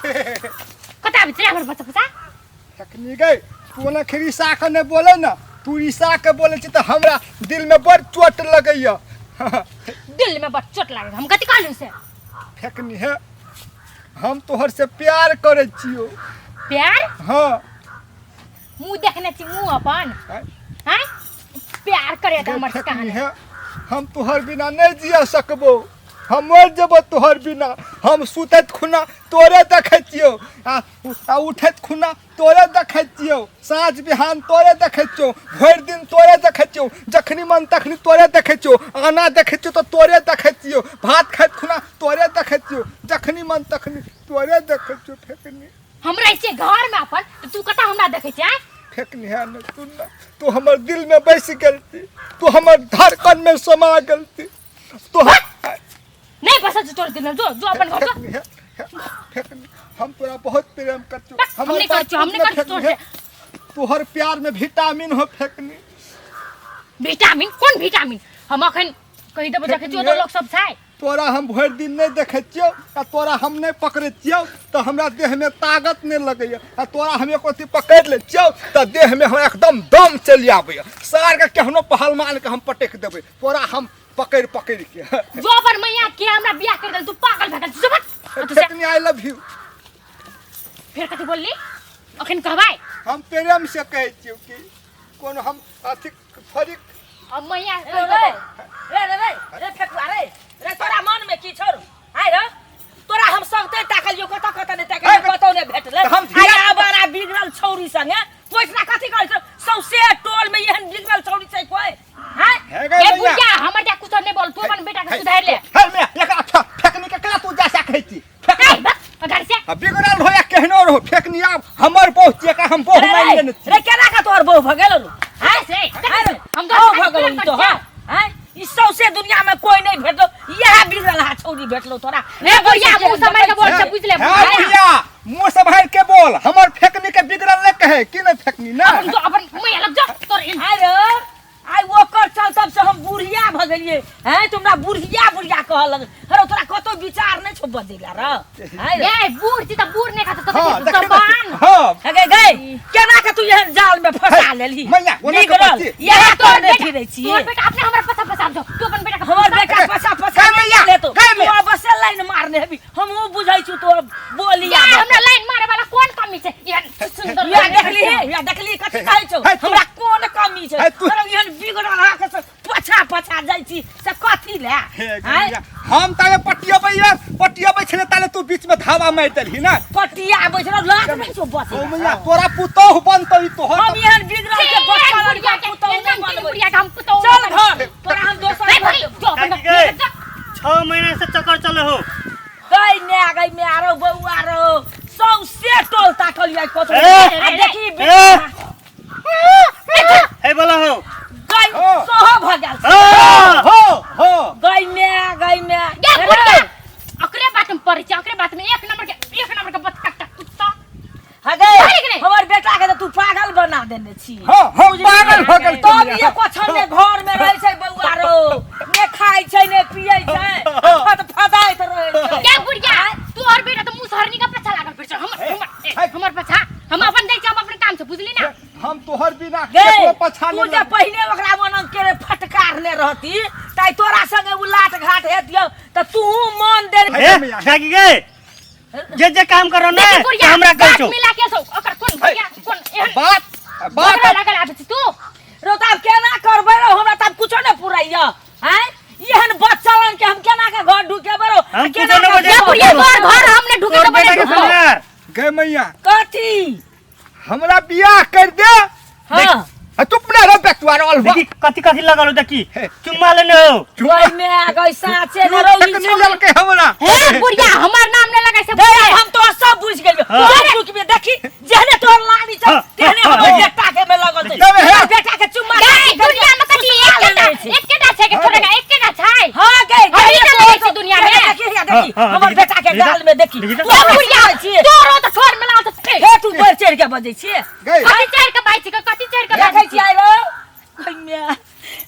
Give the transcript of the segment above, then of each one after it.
कतऽ आबै छै हमर पछा पछा? तखनी गई तू ओना खिरिसा के नहि बोले ना, तू ईसा के बोले छी तऽ हमरा दिल में बड़ चोट लगैया। दिल में बड़ चोट लागल, हम कथी कहलहुँ से? फेकनी है, हम तोहर से प्यार करै छियो। प्यार? हाँ। मुँह देखने छी मुँह अपन? आँय? आँय? प्यार करे तऽ गई हमर से फेकनी कहानी। है, हम तोहर बिना नहीं जिया सकबो, हम मर जेबो तोहर बिना। हम सुतैत खुना तोरे देखै छियौ, आ उठैत खुना तोरे देखै छियौ, साँझ बिहान तोरे देखै छियौ, भरि दिन तोरे देखै छियौ, जखनी मन तखनी तोरे देखै छियौ, आना देखै छियौ तऽ तोरे देखै छियौ, भात खाइत खुना तोरे देखै छियौ, जखनी मन तखनी तोरे देखै छियौ। फेकनी, हम रहै छियै घर में अपन, तऽ तू कतऽ हमरा देखै छै? आँय? फेकनी है ने, तू ना, तू हमर दिल में बसि गेल छी, तू हमर धड़कन में समा गेल छी, तू नहीं बसल छै तोर दिल में, जो जो अपन घर जो। फेकनी है, फेकनी, हम तोरा बहुत प्रेम कर छियौ। बस, हम नहीं करै छियौ, हम नहीं करै छियौ तोर से। तोहर प्यार में विटामिन हो फेकनी। विटामिन? कोन विटामिन? हम अखन कहि देबो, देखै छियौ तऽ लोक सब छै। तोरा हम भरि दिन नहि देखै छियौ आ तोरा हम नहि पकड़ै छियौ तऽ हमरा देहमे ताकत नहि लगैया, आ तोरा हम एको अथी पकड़ि लै छियौ तऽ देहमे हमरा एकदम दम चलि आबैया। सारके केहनो पहलवानके हम पटकि देबै तोरा हम पकड़ि पकड़ि के। जो अपन मैया के हमरा बियाह कर देल, तू पागल भए गेल, जो बस। फेकनी, I love you. फेर कथी बोलली अखन कहबै? हम प्रेम से कहै छियौ कि कोनो हम अथी थोड़ी अब मैया रे रे रे रे रे रे फेकुआ रे रे, तोरा मन में की छौ? आइ रे, तोरा हम सगते ताकलियो, कत कत नहि ताकलियो, कतौ नहि भेटलै। तऽ हम आइ आबारा बिगड़ल छौरी संगे तू इतना कथी करै छौ? सौंसे टोल में एहन बिगड़ल छौरी छै कोई? हैं? हे गे ए मैया। बुढ़िया, हमर जा कुछ नहीं बोल, तू अपन बेटा के सुधार ले। हे मैया, एकरा फेकनी के केना तू जा सकै छी? ए बस अगाड़ी से। आ बिगड़ल हो या केहनो रहो, फेकनी आब हमर बहु छी, एकरा हम बहु रे, मानि लेने छी। रे, केना के तोहर बहु भऽ गेल? हैं से हैं? हम बहु भऽ गेल तोहर? हैं? ई सौंसे दुनिया में कोई नहीं भेटलो, इएह बिगड़ल हा छौरी भेटलो तोरा। ए बुढ़िया, मुंह सम्हारि के बोल से, बुझ ले। हे बुढ़िया, मुंह सम्हारि के बोल, हमर फेकनी के बिगड़ल नहि कहे की नहि फेकनी ना। अपन जो अपन मैया लग जो तोर इन। आइ रे, आइ ओकर चल तब से हम बुढ़िया भऽ गेलियै। हैं, तुमरा बुढ़िया बुढ़िया कहऽ लगल। हरो, तोरा कतौ विचार नहि छौ बजैला र? हैं रे? ए बूढ़ छी त बूढ़ नहि खाता हाँ, त देखी जबान। ना, हाँ। हे गे गई, केना के तू एहन जाल में फंसा लेलही? मैया, ओना के बिगड़ल, बच्ची। इएह तोर करने बेटा, फिरै छी। तोर बेटा अपने हमरा पछा पछा जो, तू अपन बेटा के हमर फंसा। बेटा पछा पछा गै मैया, लेतो। गै तू मैया। अवश्य लाइन मारने हेबी, हमहूँ बुझै छी तोर बोलिया। ए, हमरा लाइन मारे वाला कोन कमी छै? एहन सुंदर या लाइन देखली हे, या देखली कथी कहै छौ? हे, तू- हमरा कोन कमी छै? हे, तू- तोरा एहन बिगड़ल अहाँके से पछा पछा जाइ छी से कथी ले? हे आँय? गैया, हम ताले पटियबै यार, पटियबै छलै ताले तू बीच में धावा मारि देलही ना। पटियाबै छौ, लाज नहि छौ बस? ओ मैया, तोरा पुतोह बनतौ ई तोहर। हम एहन बिगड़ल के एहन बच्चा बुढ़िया लड़का के, पुतहु एहन नहि तीन बनबै। बुढ़िया के हम पुतोह चल नहि बनबै। घर, तोरा हम दोसर ए घर भाई, देबौ। जो अपन काकी गै। जो। 6 महीना से चक्कर चले हो। गई ने गई में आरो बौआ रो, सौंसे टोल ताकल जाय कतौ। ए! आ देखी ए! हे बोला हो। गई हाँ। सोहो भ गेल। हाँ! हो हो। गई में गई में गे बुढ़िया, ओकरे बात में पड़ै छै, ओकरे बात में एक नंबर के, एक नंबर के बत्तख कुत्ता। हा गई, अरे कि नहीं? हमर बेटा के त तू पागल बना देने छी। हाँ, हम पागल भऽ गेल। तब एको क्षण ने घर में रहै छै बौआ रो, ने खाइ छै ने पियै छै, फट फदाइत रहै छै। गे बुढ़िया, तू और बेटा त मुसहरनी के पछा लागल फिर छै। हमर हमर ए, हमर पछा हम अपन दै छी, हम अपन काम छै, बुझली ना? हम तोहर बिना गे, केकरो पछा तू नहि जे लगबै। पहिने ओकरा मन के फटकारने रहती ताइ तोरा संगे उ लाट घाट हेतियौ त तू मन दे। हे ए, मैया। काकी गै, जे जे काम करो ने देखी बुढ़िया, से हमरा कहै बात छौ। मिला के छौ ओकर कोन बुढ़िया कोन एहन बात बात झगड़ा लागल आबै छी तू रो, तब केना करबै रो? हमरा तब कुछो नहि पुरैया। हैं, एहन बच्चा लन के हम केना के घर ढुकेबै रो? हम केना कुछो नहि के बजै गे बुढ़िया, तोर घर हम ने ढुके तोर देबै, बेटा ने के ढुकबौ। सुनर। गे मैया। कथी? हमरा बियाह कर दे। हाँ। आ चुप ना रह बेटुआ रे अलवा। देखी कथी कथी लगल हो, देखी हे। चुम्मा लेने हो। गई में आ गई साचे न रौ ई तक नहीं छौरी। ललके हमरा। हे बुढ़िया, हमर नाम ने लगाइ से। दे, हम तो सब बुझ गेलियो। हाँ। तोर चुक में देखी जेहने तोर लानी छ हाँ, तेहने हाँ, हमर हाँ। बेटा के में लगल छै। तब हे। हमर बेटा के चुम्मा गै, चाटी करिके दुनिया में कथी सुसुआ एकेटा लेने छै। एकेटा छै के थोड़े एकेटा छै? हाँ गई, हम गई, ई तोर लगै छै दुनिया में। देखी, हिया देखी, हाँ, हाँ, हमर देखी, बेटा के देखी, गाल में देखी। देखी, तू ए हमर बुढ़िया, सुनै छी? तोरो तऽ ठोर में लाल तऽ हे तू बढ़ चढ़ के बजै छी। गई। कथी चढ़ के बाजै छी, कथी चढ़ के देखै बाजै छी छी? आइ रौ कन्या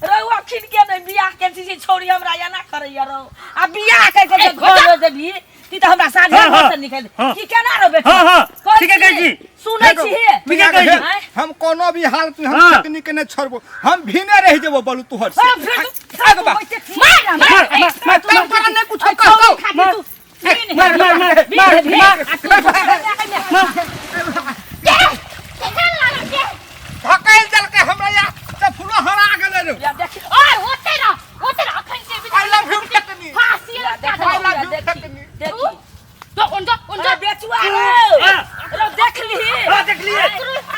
रौ, अखिन के नहि बियाह के छी छौरी हमरा एना करैया रौ, आ बियाह कर के जे ए, घर देबी ती त हमरा साँझे हाँ, घर हाँ। से निकल हाँ। की केना रो बेटा हाँ, हाँ, कहै ठीके कहै छी। सुनै छी हे ठीके कहै छी। आँय? हम कोनो भी हालत में हम हाँ। फेकनी के नहीं छोड़बो, हम भीने रह जेबो बोलू तोहर से। अरे फिर तू आगे बा। मार मार मार, मार, तब तोरा नहीं कुछो अरे कहतौ। छौरी खातिर तू भीन मार, मार, मार, मार, मार। के केहन लागल के धकेल देलकै हमरा या तऽ फूलो हरा गेलै रे। या देखी और ओते रह, ओते रह, अखन जे I love you फेकनी। फांसी या लटका देखी देबौ। I love या you, देखी फेकनी। देखी तो उन जो उन जो अरे बेचुआ रे हाँ। रे देख लिही हाँ, देख लिही।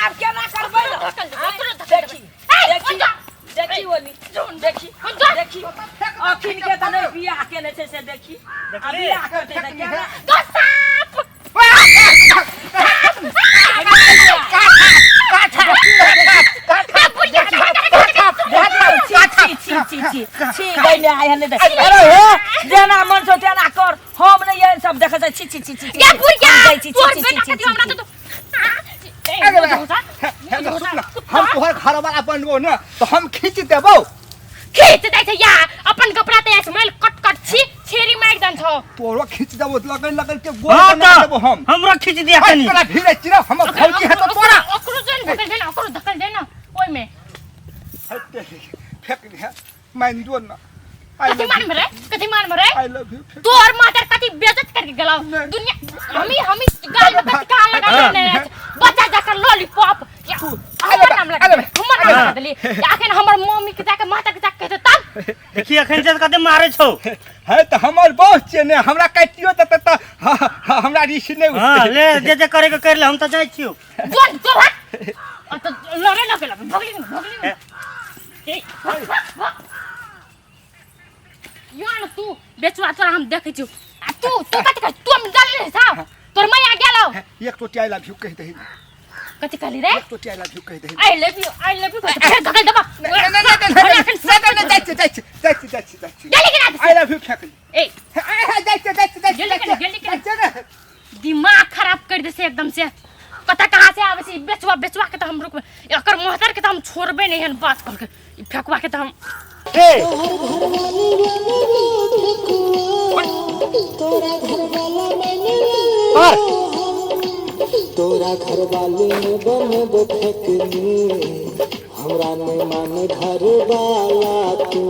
आब केना करबै रे? धकेल देबौ, ओकरो धकेल देखी देबौ। ए, देखी उन जो देखी ओली देखी उन जो देखी अखिन के तऽ नहि बियाह केने छै से देखी आ देखली? बियाह करतै तऽ केना तो सांप छी छी छी छी छी छी गइने आइ हने अरे हे जेना मन छौ तेना कर हम नहि एहन सब देखै छी छी छी छी छी ये बुढ़िया हम जाइ छी तोर छी छी बेटा छी कथी हमरा छी तो अरे बा। हे, हे, सुन ना, हम तोहर घर वाला बनबो ने तऽ हम खींच देबो। खींच दै छै या अपन कपड़ा ते मैल कट कट छी छेरी मारि दन छौ। तोरो खींच देबो, लगन लगन के गोल हाँ बना तऽ देबो हम। हमरो खींच दिया है, कनी। तोरा भीड़े चिरा हमर भौजी है तो तोरा। ओकरो जन धकल दे ना, ओकरो धकल दे ना ओइ में। है, तेरी, फेंक दे मान जो ना। I कथी love मान you, मरे, कथी मान मरे? I love you, फेंक। तोर मातर कथी बेइज्जत करके गेलौ नहीं। दुनिया हमी हमी गाल में कथी कान लगा हाँ। देने रहै छै। बच्चा जाकर लॉलीपॉप या तू, हमर अरे नाम बा, लगा अरे बा, हमर नाम हाँ। लगा देली। अखन हमर मम्मी के जाके माता के जाके कहते तब देखी अखन से कते मारे छौ। है तऽ हमर बॉस छियै ने, हमरा काटियो देतै तऽ हमरा रिस नहि हाँ उठतै। ले जे जे करे के कर ले, हम तऽ जाइ छियौ। जोन जो भाग आ त लड़े न गेल भगली न, भगली न। ए, भाग, भाग, भाग। यान तू बेचुआ तोरा हम देखै छियौ आ तू तू कथी कहै तू हम जान ले साहब तोर मैया गेलौ। एक टोटी I love you कहि दही। कथी कहली रे? एक टोटी I love you कहि दही। I love you, I love you कहै फेर धकेल देबा। नहि नहि नहि नहि नहि नहि नहि जाइ छियै जाइ छियै जाइ छियै जाइ छियै जाइ छियै। गेली कि ना? I love you फेंक। ए जाइ छियै जाइ छियै जाइ गेली कि छियै ना, गेली कि जाइ ना? छियै ने। दिमाग खराब कर दे से एकदम से। पता कहाँ से आवे छै बेचुआ, बेचुआ के तो हम रुकबे, एकर मोहतर के तो हम छोड़बे नहीं हन बात कर के ई फेकुआ के तो हम ए और तोरा घर वाले में बनबो फेकनी, हमरा नहीं मान घर वाला तू।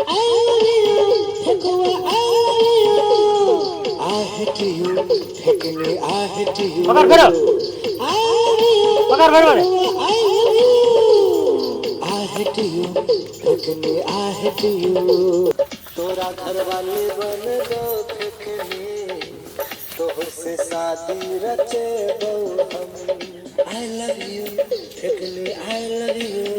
I love you, Phekua, I love you. I hate you, Phekni, I hate you. पकड़ करो। I love you, पकड़ भर भर। Phekua, I love you. I hate you, Phekni, I hate you. तोरा घर वाले बनबो फेकनी, तोहर से शादी रचेबो हम। I love you, Phekni, I love you.